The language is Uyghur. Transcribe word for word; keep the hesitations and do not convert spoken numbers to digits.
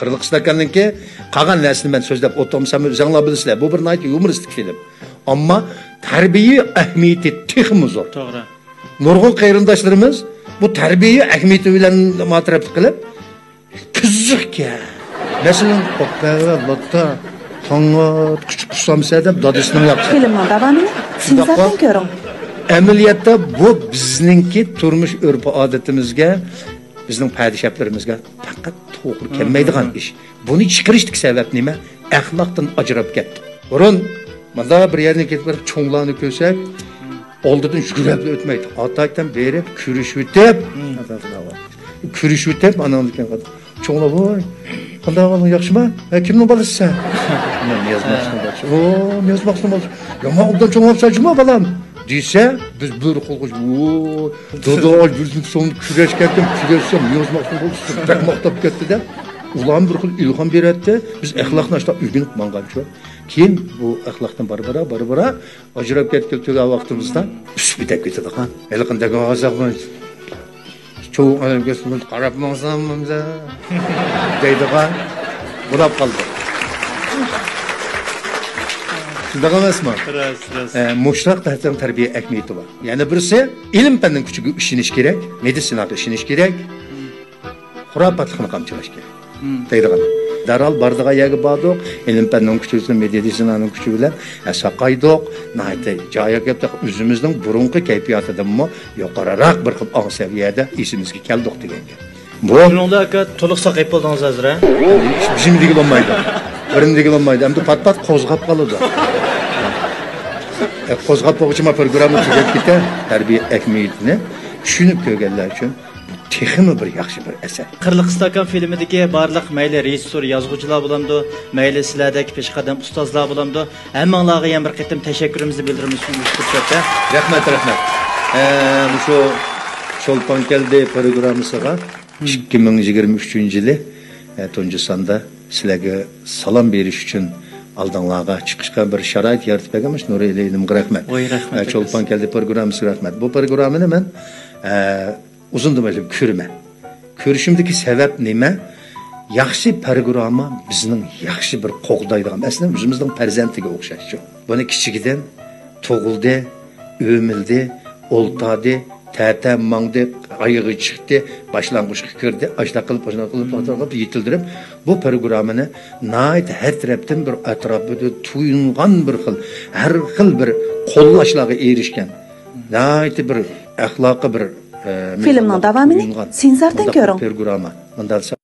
قىرىلىق ئىستاكاننىڭكى قالغان نەرسىنى مەن سۆزلەپ ئولتۇرمىسام، ئۆزۈڭلار بىلىسىلەر، بۇ بىر ناھايىتى يۇمۇرىستىك فىلىم. ئەمما تەربىيە ئەھمىيىتى تېخىمۇ زور. توغرا. نۇرغۇن قېرىنداشلىرىمىز بۇ تەربىيە ئەھمىيىتى بىلەن ماتەرەپلىك قىلىپ، قىزىقكەن. مەسىلەن، قوپەۋە، لاتا، تاڭات، قۇچۇق قۇسامسە دەپ دادىسىنىڭ ياقىسى. فىلىمنىڭ داۋامىنى سېنساتسىيە كۆرۈڭ. ئەمەلىيەتتە بۇ بىزنىڭكى تۇرمۇش ئۆرپ-ئادىتىمىزگە، بىزنىڭ پەدىشەپلىرىمىزگە پەقەت توغرا كەلمەيدىغان ئىش. بۇنى چىقىرىشتىكى سەۋەب نېمە؟ ئەخلاقتىن ئاجراپ كەتتۇق. بۇرۇن مۇنداق بىر يەرگە كېتىپ بېرىپ، چوڭلارنى كۆرسەك، ئالدىدىن يۈگۈرۈپلا ئۆتمەيتتۇق. ئاتايتەن بېرىپ كۆرۈشۈۋېتىپ، كۆرۈشۈۋېتىپ، ئاناڭدىن كېيىن چوڭلار، ۋوي، قانداق ئەھۋالىڭ، ياخشىما؟ ھە، كىمنىڭ بالىسى سەن؟ مەن نىياز مەخسۇمنىڭ بالىسى. ئو، نىياز مەخسۇمنىڭ بالىسى. يامان ئوبدان چوڭلاپسەن جۇما، بالام، دېسە، بىز بىر قولغا، ۋوي، دادا، بىر سوم كۈرەشكەنتىم، كۈرەشسەم، نىياز مەخسۇمنىڭ بالىسى بەك ماختاپ كەتتى-دە. ئۇلارمۇ بىر خىل ئىلھام بېرەتتى. بىز ئەخلاقنى ئاشتا ئۆگىنىپ ماڭغانچۇ. كېيىن بۇ ئەخلاقتىن بارا-بارا، بارا-بارا ئاجراپ كەتكىلى تۈگەن ۋاقتىمىزدا ئۈسۈپ كېتىپ كېتىدىغان. ھېلىقىنى دەگەن ۋاقىت چوۋۇق ئادەم كۆرسىمىز، قاراپ ماڭسام دەيدىغان بولاپ قالدى. شۇنداق ئەمەسمۇ؟ راست، راست. ئە، مۇشۇنداق تەرتىپنىڭ تەربىيە ئەھمىيىتى بار. يەنە بىرسى، ئىلىم-پەننىڭ كۈچىگە ئىشىنىش كېرەك، مېدىتسىناغا ئىشىنىش كېرەك. خۇراپاتلىقنى قامچىلاش كېرەك دەيدىغان. دەرھال بارىدىغان يەرگە باردۇق، ئىلىم-پەننىڭ كۈچى بىلەن، مېدىتسىنانىڭ كۈچى بىلەن، ھە، ساقايدۇق. ناھايىتى جايىغا كەپتۇق. ئۆزىمىزنىڭ بۇرۇنقى كەيپىياتىدىنمۇ يۇقىرىراق بىر خىل ئاڭ سەۋىيەدە ئېسىمىزگە كەلدۇق دېگەن گەپ. بۇ شۇنىڭدا ئاكا تولۇق ساقىيىپ بولدىڭىز ھازىر، ھە؟ بىزنى دېگىلى بولمايدۇ. بىرنى دېگىلى بولمايدۇ. ئەمدى پات-پات قوزغاپ قالىدۇ. ئە، قوزغاپ بولغۇچە ما پروگرامما تۈگەپ كېتە. تەربىيە ئەھمىيىتىنى چۈشىنىپ كۆرگەنلەر ئۈچۈن بۇ تېخىمۇ بىر ياخشى بىر ئەسەر. قىرلىق ئىستاكان فىلىمىدىكى بارلىق مەيلى رېژىسسور، يازغۇچىلار بولامدۇ، مەيلى سىلەردەك پېشقەدەم ئۇستازلار بولامدۇ، ھەممىڭلارغا يەنە بىر قېتىم تەشەككۈرىمىزنى بىلدۈرىمىز شۇ پۇرسەتتە. رەھمەت، رەھمەت. ئە، مۇشۇ چولپان كەلدى پروگراممىسىغا ئىككى مىڭ يىگىرمە ئۈچىنچى يىلى، ئە، تۇنجى ساندا سىلەرگە سالام بېرىش ئۈچۈن ئالدىڭلارغا چىقىشقا بىر شارائىت يارىتىپ بەرگەن مۇشۇ نۇرئېلى ئىنىمغا رەھمەت. ۋاي، رەھمەت، ئە، ئەكەس. چولپان كەلدى پروگراممىسىغا رەھمەت. بۇ پروگراممىنى مەن، ئە، ئۇزۇندىن باشلاپ كۆرىمەن. كۆرۈشۈمدىكى سەۋەب نېمە؟ ياخشى پروگرامما بىزنىڭ ياخشى بىر قوغدايدىغان، ئەسلىدە ئۆزىمىزنىڭ پەرزەنتىگە ئوخشاشچۇ. بۇنى كىچىكىدىن تۇغۇلدى، ئۆمىلىدى، ئولتاردى، تەتە ماڭدى، ئايىغى چىقتى، باشلانغۇچقا كىردى، ئاشۇنداق قىلىپ، ئاشۇنداق قىلىپ، ئاشۇنداق قىلىپ يېتىلدۈرۈپ، بۇ پروگراممىنى ناھايىتى ھەر تەرەپتىن بىر ئەتراپىدا تويۇنغان بىر خىل، ھەر خىل بىر قوللاشلارغا ئېرىشكەن، ناھايىتى بىر ئەخلاقى بىر، ئە، فىلىمنىڭ داۋامىنى تويۇنغان سېنسارتەن مۇنداق بىر كۆرۈڭ. پروگرامما. مۇنداق دېسە،